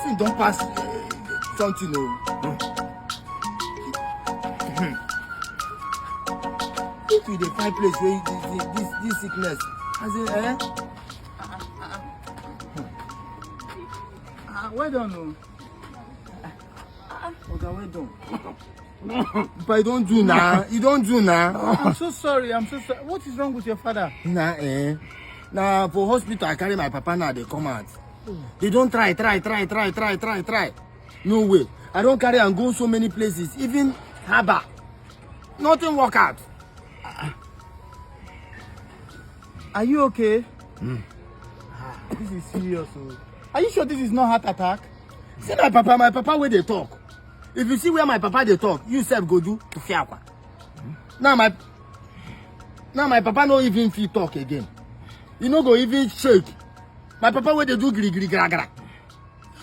Thing don pass something o. If you dey find place wey this sickness, as in, eh? Ah, well done o. Oga, well done. But you don do now. You don do now. I'm so sorry. I'm so sorry. What is wrong with your father? Na eh. Na for hospital I carry my papa now, dey come out. They don try, try, try, try, try, try, try. No way. I don carry am go so many places, even Haba. Nothing work out. Are you okay? Ah, this is serious. Oh. Are you sure this is not heart attack? See my papa wey dey talk. If you see where my papa dey talk, you sef go do tufiakwa. Now my papa no even fit talk again. He no go even shake. My papa wey dey do giri gra gra.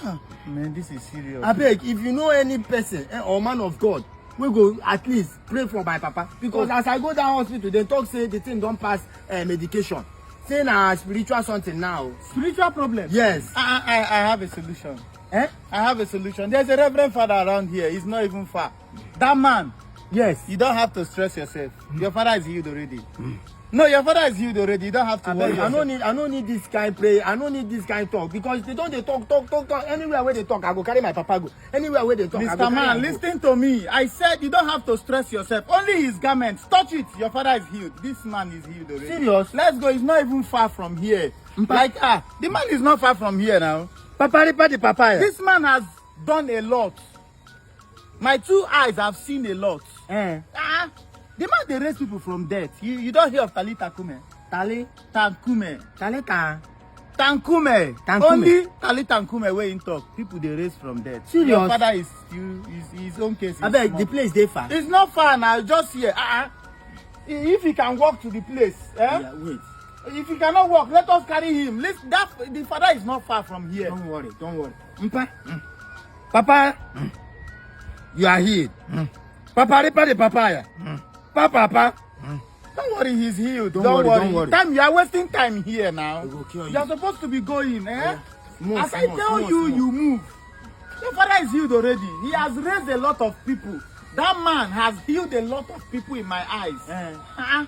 Ah, man, this is serious. Abeg, if you know any person or man of God wey go at least pray for my papa, because as I go down hospital, dem talk say the thing don pass medication. Say na spiritual something now. Spiritual problem? Yes. I have a solution. Eh? I have a solution. There's a reverend father around here. He's not even far. That man, you don't have to stress yourself. Your father is healed already. No, your father is healed already. You don't have to worry Abeg, I no yourself. need this kind prayer. I no need this kind talk, because they don dey talk, talk, talk, talk. Anywhere wey they talk, I go carry my papa go. Anywhere wey they talk, I go Mr. carry Man, am go. listen to me. I said you don't have to stress yourself. Only his garments. Touch it. Your father is healed. This man is healed already. Serious? Let's go. He's not even far from here. Like, ah, the man is not far from here now. Papa ripa the papaya. This man has done a lot. My two eyes have seen a lot. Eh. Ah, the man dey raise people from death. You don't hear of Talita Kume? Tali. Tankume. Talita. Tankume. Tankume. Only Tali Tankume wey him talk, people dey raise from death. Serious? Your father is still his own case is Abeg, small. the place dey far? It's not far now, just here. Ah, if he can walk to the place, eh? Yeah, wait. If he cannot walk, let us carry him. Listen, that the father is not far from here. Don't worry, don't worry. Mpa. Papa, you are healed. Papa ripa the papaya. Papa, papa. Don't worry, he's healed. Don't Don't worry, worry. don't worry. Time, you are wasting time here now. We go cure You you. are supposed to be going, eh? Small, As I small, tell small, you, small. you move. Your father is healed already. He has raised a lot of people. That man has healed a lot of people in my eyes. Eh. Uh-uh.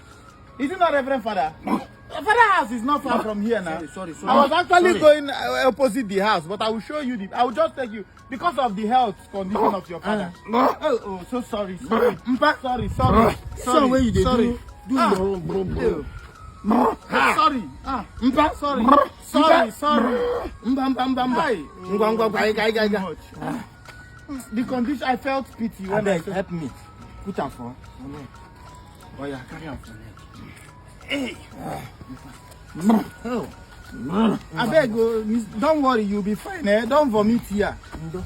Is he not Reverend Father? Your father house is not far from here now. Sorry, sorry, sorry. I was actually Sorry. going opposite the house, but I will show you the. I will just take you because of the health condition of your father. Oh, so sorry, sorry, Mpa. sorry, sorry, This sorry, one wey you dey sorry. do Ah. your bro, bro. Ew. Ha. Sorry, ah, Mpa. sorry, Mpa. sorry, sorry. Mba, mba, mba, mba. Hi. Ngwa, ngwa, ngwa, ịga, ịga, ịga. Much. The condition, I felt pity when I Abeg, saw. help me. Put am for neck. Oya, carry am for neck. Hey. Oh. Abeg, oh, miss, don't worry, you'll be fine. Eh? Don't vomit here. Ndo.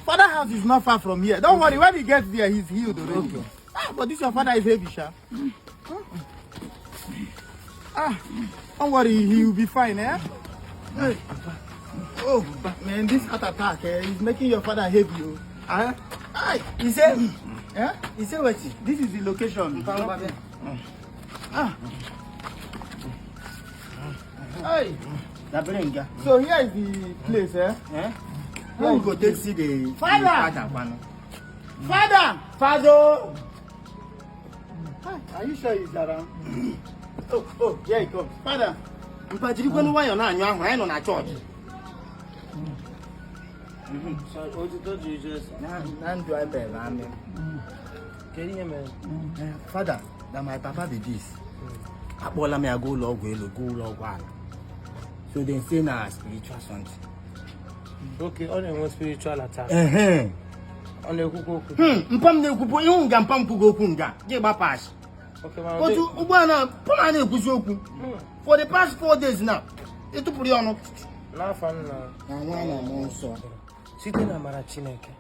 Father house is not far from here. Don't worry, when he gets there, he's healed already. Okay. Ah, but this your father is heavy, sha. Ah, don't worry, he will be fine, eh? Hey. Oh, man, this heart attack is making your father heavy. Oh. Ah, Aye. he say, Eh? he say wetin? This is the location. Mpa, ngwa, bịa. Ah. Hey. Dabere nga. So here is the place, eh? Eh? How we go take see the Father! the father kwanu? Father! Father! Ah, are you sure he's around? Oh, here he comes. Father. Mpa, jirikwenu nwayọọ na-anyụ ahụ, anyị nọ na chọọchị. Otuto dịrị Jesu. Na ndụ anyị bere amị. Kedu ihe mere? Eh, Father, na my papa be this. Akpọọla m ya gaa ụlọ ọgwụ elu, gaa ụlọ ọgwụ ala. So they say na spiritual something. Okay, ọ na-enwe spiritual attack. Ehe. Ọ na-ekwukwa okwu? Mpa m na-ekwupụ ihu nga, mpa m kwugo okwu nga, gị gbapụ asị. Okay, ma ọ Otu ụgbọala mpa m na-ekwuzi okwu. For the past 4 days now, ịtụpụrụ ya ọnụ. N'afọ nna, Na nwa na mmụọ nsọ. site na amara Chineke,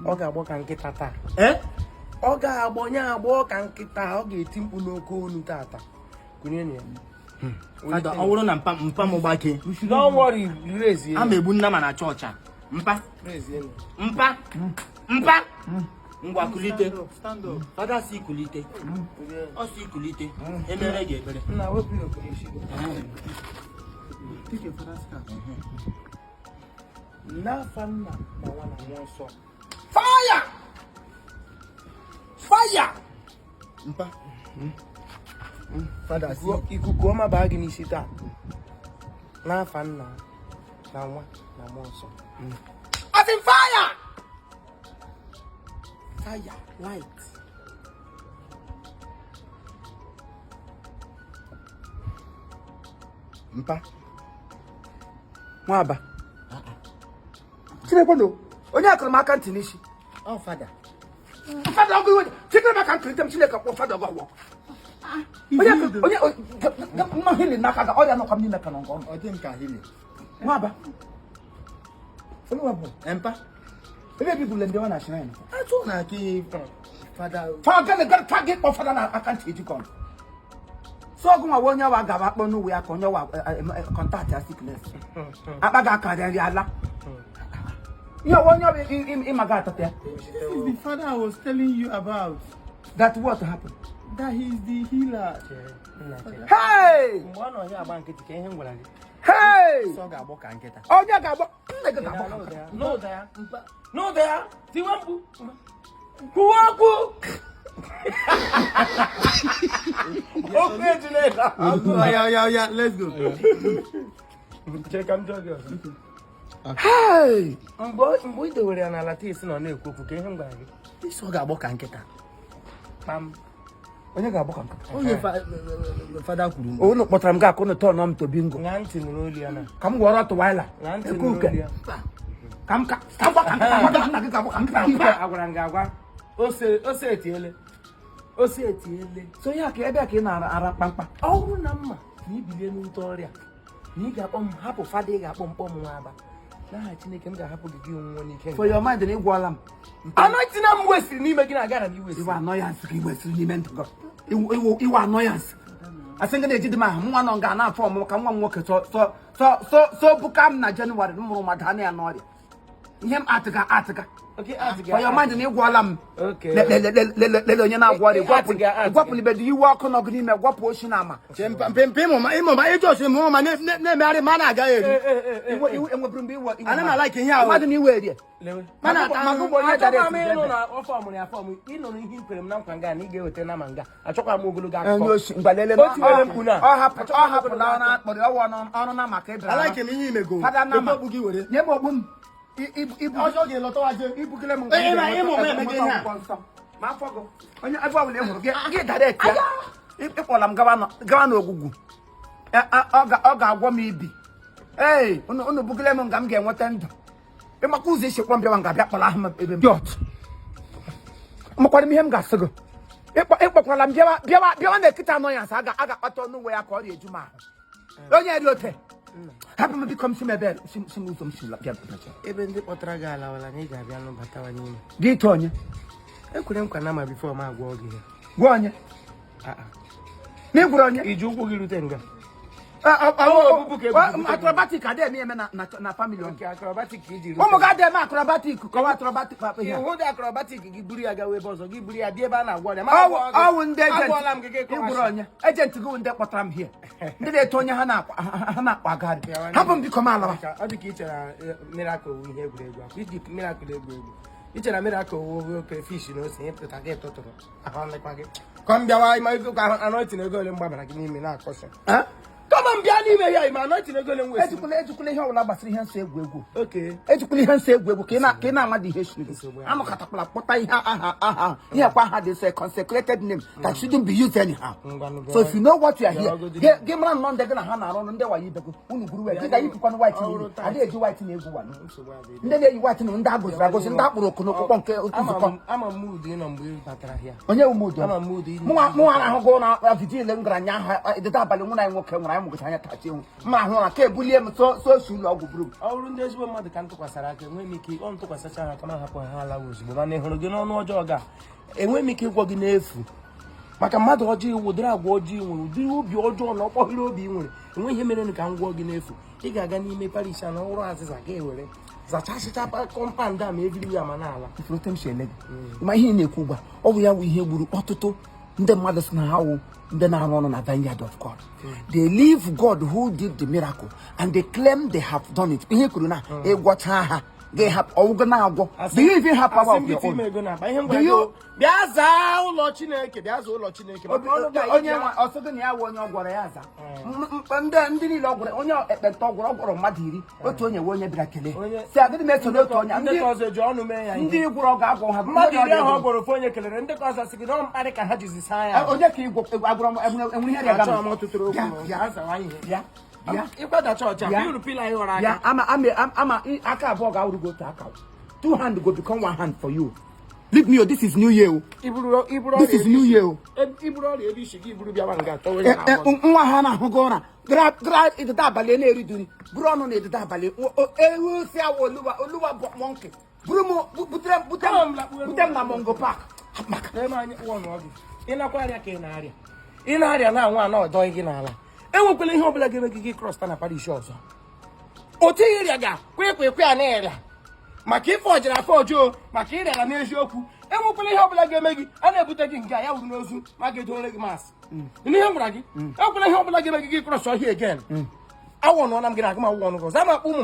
ọ ga-agbọ ka nkịta taa. Eh? Ọ ga-agbọ nye agbọ ka nkịta, ọ ga-eti mkpu n'oke olu tata. Kụnyenụ ya. Father, ọ bụrụ na mpa m gbake, Don't worry, raise a ma egbu nna ma na chọọchị a. Mpa, Raise mpa, mpa. Ngwa, kulite. Stand up, stand up. Father si kulite. Ọ si kulite. Emere gị ekpere. Nna, wepụ ya okwu n'isi gị. Take your father's car. N'afa Nna na Nwa na Mmụọ Nsọ. Fire! Fire! Mpa. Father, see. Ikuku ọma baa gị n'isi taa. N'afa Nna na Nwa na Mmụọ Nsọ. As in fire! Fire, light. Mpa. Nwaba. Chineke no. Onye akụrụ m aka ntị n'isi. Oh, Father. Fada ọgụ iwe. Chineke m aka ntị ntem Chineke kpọ fada ọgụ ọgwọ. Onye onye mma hili n'aka ga ọrịa nọkwa m n'ime ka nọ nke ọnụ. Ọ dị m ka healing. Nwaba. Onye nwa bụ Mpa. ebe bi gwule ndị ọ na shrine. Atụ na ke Father. Fa gịnị gịnị fa gị kpọ fada na aka ntị ejikọ ọnụ. So ọgụ nwa onye wa gaba akpọ n'uwe ya ka onye wa contact ya sickness. Akpa ga akarịrị ala. Ihe onye ọbịa ịmaga atata ya. This is the father I was telling you about. That what happened? That he is the healer. Nna, chere. Hey! Mgbe ọ nọ ọhịa agba nkịtị ka ihe m gwara gị. Hey! Sọ ga-agbọ ka nkịta. Onye ga-agbọ nne gị ga-agbọ ka nkịta. N'ụda ya. N'ụda ya. Tiwe mkpu. Kwuwe okwu. Okwu ejula ebe ahụ. Oh, yeah, let's go. Chere ka m jụọ gị ọzọ. Hey! Mgbe ị dowere ya n'ala taa isi na ọ na-ekwu okwu ka ihe m gwara gị. Sọ ga-agbọ ka nkịta. Kpam. Onye ga-agbọ ka nkịta. Onye Father kwuru. Unu kpọtara m ga akụ unu tọọ m to bingo. Ṅaa ntị nụrụ olu ya na. Ka m were ọtụwaila. Ṅaa ntị Eke nụrụ uke. olu ya. Ka m ka ka m gwa ka nkịta gwa nna gị ga-agbọ ka nkịta Mba, agwara m gị agwa. Ose etiele. Ose etiele. So ihe a ka ebe a ka ị na-ara mkpamkpa. Ọ bụrụ na mma na ibilie n'ute ọrịa na ị ga-akpọ m hapụ fada ị ga-akpọ m kpọọ m nwa aba. N'aha Chineke m ga-ahapụ gị gị onwunwe n'ike. For your mind na ị gwọọla m. Anointing na m wesịrị n'ime gị na agara m iwesị. Iwe annoyance ka iwesịrị n'ime ndụ gị. Iwe annoyance. Asị gị na-ejide m ahụ nwa nọ nga na-afọ ọmụmụ ka nwa m nwoke so so so so so buka m na Jenụwarị m mụrụ mmadụ anụ ya n'ọrịa. Ihe m atịga atịga. Okay, atịga. For your mind na ị gwọọla m. Okay. Lele onye na-agwọ ọrịa Atịga, atịga. gwapụlibedo iwe ọkụ nọgụ n'ime gwapụ oshi na ama. Che mpa mpe ịmụma ịjọs ịmụma na-emegharị ma a na-agaghị eri. Iwe enweburu mgbe iwe Ana m alike ihe ahụ. Mmadụ na iwe erie. Lewe. Mana Maka ụgbọ onye dara Achọkwa m esi ịnụ ebe. na ọfọ ọmụrụ ya afọ m ịnụrụ ihe i kwere m na nkwa nga na ị ga-eweta na ma nga achọkwa m ogologo Onye akụkọ. oshi mgbalele O tiwere mkpu na. ọ hapụ ọ hapụla ọrụ akpọrọ ọwụ ọrụ na maka ịbịara. Alike m ihe imego. Fada nama. Weta okpu gị were. Nye m okpu m. Ọzọ ga-elọtawaje. Ibugele m Ee, ịma ụma emego ihe a. akwụkwọ nsọ. Ma afọ gị onye ebe ọbụla ị hụrụ gị gị dara eti ya. Ịkpọla m gawa n'ogwugwu. Ọ ga-agwọ m ibi. Ee, unu bugele m nga m ga-enweta ndụ. Ịmakwa ụzọ isi kpọm bịawa nga bịa kpọrọ ahụ m ebe m. Diọt. Amakwara m ihe m ga-asị gị. Ịkpọkwala m bịawa bịawa bịawa na ekita anọ ya nsọ a ga-akpata ọnụ uwe ya ka ọrịa eju m ahụ. Onye ri ote. Hapụ m biko m si m ebe si m ụzọ m si bịa bịa. Ebe ndị kpọtara gị alawala na ị ga-abịa nụ batawa n'ime. Gị ịtụ onye. Ekwere nkwa na ma before m agwọ gị ya. Gwa onye. Na ị gwara onye. Iji ụkwụ gị rute nga. Acrobatic adịghị eme eme na family Nke acrobatic ka iji rute. ụmụ gị adịghị eme acrobatic kọwa acrobatic papa ihe a. Ihu dị acrobatic gị buru ya gawa ebe ọzọ gị buru ya bịa ebe a na-agwọ ọrịa. Ọwụ ndị Agwọọla m gị gị agent ịgwụrụ onye agent gị wụ ndị kpọtara m hie ndị na-eto onye ha na-akwa agagharị hapụ m biko m alawa. Ọ dị ka ị chere miracle wụ ihe egwuregwu akwa iji miracle egwu egwu. Ị chere miracle wụ oke fish na ose ịpụta gị tụtụrụ ahụ nlekwa gị. Ka m bịawa ịma ego ka anointing ego ole m gbabara gị n'ime na-akọsọ. Kama m bịa n'ime ya ịma anointing ego ole m wesịrị. Ejikwala ihe ọbụla gbasara ihe nsọ egwu egwu. Okay. Ejikwala ihe nsọ egwu egwu ka ị na-amadị ihe siri gị. Anọkọtakwala kpọta ihe aha aha ihe kwa aha dị nsọ consecrated name that shouldn't be used anyhow. So if you know what you are here, gị mara nnọọ ndị gị na ha na-arụ ọrụ ndị wayo ibe gị unu gwuru wee gị ga-eyipụkwanụ white na-eyi adịghị eji white na-egwu wayo. Ndị na-eyi white na ndị agọziri agọzi ndị akpụrụ oku n'okpukpọ nke nzukọ. Ama m mood ị nọ mgbe ị batara hịa. Onye wu mood? Ama m mood ị nọ. Mụnwa arahụgo na vigil m gara nya ahụ edede abalị nwụna anyị nwoke nwụrụ anyị mụgụcha anya tachi ewu mma ahụ ụra ka ebulie m so so osi ụlọ ọgwụ buru m. Ọ bụrụ ndị ezigbo mmadụ ka m tụkwasara aka enweghị m ike ọ m tụkwasịcha ha aka m ahapụ ha alawa ozugbo mana ị hụrụ gị n'ọnụ ọjọọ ga enweghị m ike ịgwọ gị n'efu maka mmadụ ọjọọ iwu ụdịrị agwa ọjọọ ị nwere ụdịrị obi ọjọọ na ọkpọhịrị obi ị nwere enweghị ihe mere ka m gwọọ gị n'efu. Ị ga-aga n'ime parish a na ọrụ azịza ga ewere zachasịcha compound a ma ebiri ya ma n'ala. Ifuru otu m si ele gị ma ihe ị na-ekwu ugbu a ọ bụ ya wụ ihe gburu ọtụtụ ndị mmadụ si na ha wụ Ndị na-arụ ọrụ na vineyard of God, they leave God who did the miracle and they claim they have done it. Ihe kwuru na ịgwọcha ha, ga-ehapụ ọgwụgwọ na-agwọ. Do you even have power of your own? Do you Bịa zaa ụlọ Chineke, bịa zaa ụlọ Chineke maka ọnụ gị. Onye nwe ọsọ gị na ya wụ onye ọ gwọrọ ya aza. Ndị niile ọ gwọrọ, onye ekpenta ọ gwọrọ, ọ gwọrọ mmadụ 10, otu onye wee onye bịara kelee si agịdị m eso n'otu onye. Ndị ka ọzọ eji ọnụ mee ya ihe. Ndị gwọrọ ga-agwọ ha. Mmadụ 10 ahụ ọ gwọrọ, ofu onye kelere. Ndị ka ọzọ sị gị na ọ mkparị ka ha jizi saa ya. Onye ka ịgwọ agwọrọ m enwere ihe rịa? Achọghị m ọtụtụ okwu. Bịa, na bịa. azawa ihe. Bịa, bịa. Ịgbada chọọchị a Bịa. bịa uru pillar anyị ghọrọ Bịa. aka. Ama ama ama aka abụọ ga-awụrụ gị otu aka. Two hand go become one hand for you. Leave me o. This is new year o. Iburu This is new year o. Iburu ọrịa ebe isi gị iburu bịawa nga atọwe Eh, ya eh, na nwa ha na-ahụgo ụra gara gara ịdịda abalị na-eri duri buru ọnụ na ịdịda abalị ewu si awụ oluwa oluwa bụ monkey buru m butere m bute m bute m na Mongo Park maka n'ebe anyị kpụọ ọnụ gị. Ị nakwa arịa ka ị na-arịa, ị na-arịa na anwa ana ọdọghị gị n'ala. Enwekwala ihe ọbụla ga-eme gị gị cross na parish ọzọ. Otu ihe ịrịa ga kwe kwe kwe a na-ịrịa maka ife ọjara afọ ọjọọ maka ịrịara n'eziokwu. Enwekwala ihe ọbụla ga-eme gị a na-ebute gị nke a ya wuru n'ozu ma ga-edowere gị mass n'ihe m gwara gị. Enwekwala ihe ọbụla ga-eme gị gị cross ọhịa again. Awọ nọ na m gị na agụ m awụ ọnụ gị ọzọ. A na-akpọ ụmụ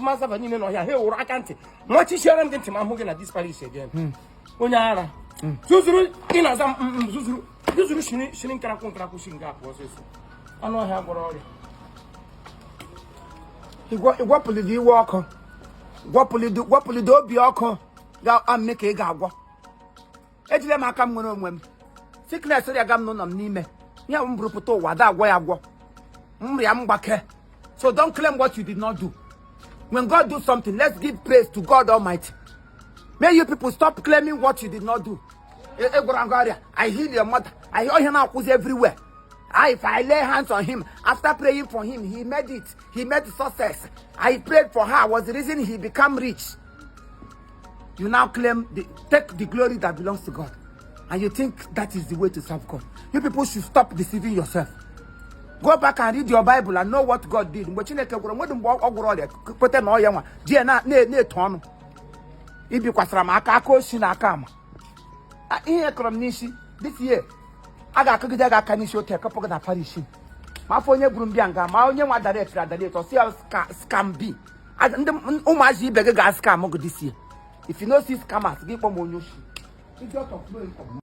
masava niile n'ọhịa ha ewuru aka ntị nwachichiere m gị ntị ma hụ gị na this parish again. Onye ara zuzuru ị na-aza m zuzuru zuzuru shiri shiri nkarakwu nkarakwu shi nga apụ ọsịsọ, anụ ọhịa gwọrọ ọrịa. Ịgwọpụlido iwe ọkụ, gwọpụlido gwọpụlido obi ọkụ ga-ame ka ị ga-agwọ. Ejile m aka m nwere onwe m sickness rịa ga m n'ụlọ m n'ime ihe m bụrụ pụta ụwa da agwọ ya agwọ nrịa mgbake. So don't claim what you did not do. When God do something, let's give praise to God Almighty. May you people stop claiming what you did not do. E gwara ngwa ọrịa, I heal your mother. I hear ihe na-akwụzi everywhere. If I lay hands on him after praying for him, he made it. He made success. I prayed for her was the reason he become rich. You now claim the take the glory that belongs to God, and you think that is the way to serve God. You people should stop deceiving yourself. Go back and read your Bible and know what God did. Mgbe Chineke gwọrọ nwedị mgbe ọ gwọrọ ọrịa kweta na ọya nwa ji ya na-eto ọnụ ibikwasara m aka aka osi na aka ama. Ihe kọrọ m n'isi this year, a ga-akụgide gị aka n'isi otu ekepụ gị na parish ma afọ onye gburu m bịa nga ma onye nwa dara etiri adara etu ọsị ya scam bi. Ndị ụmụazị ibe gị ga-scam gị this year. If you no see scammers, gị kpọọ m onye oshi. Idiot of no income.